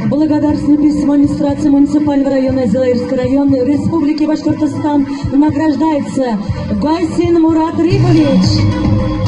Благодарственное письмо администрации муниципального района Зилаирский район Республики Башкортостан награждается Гайсин Мурат Рипович.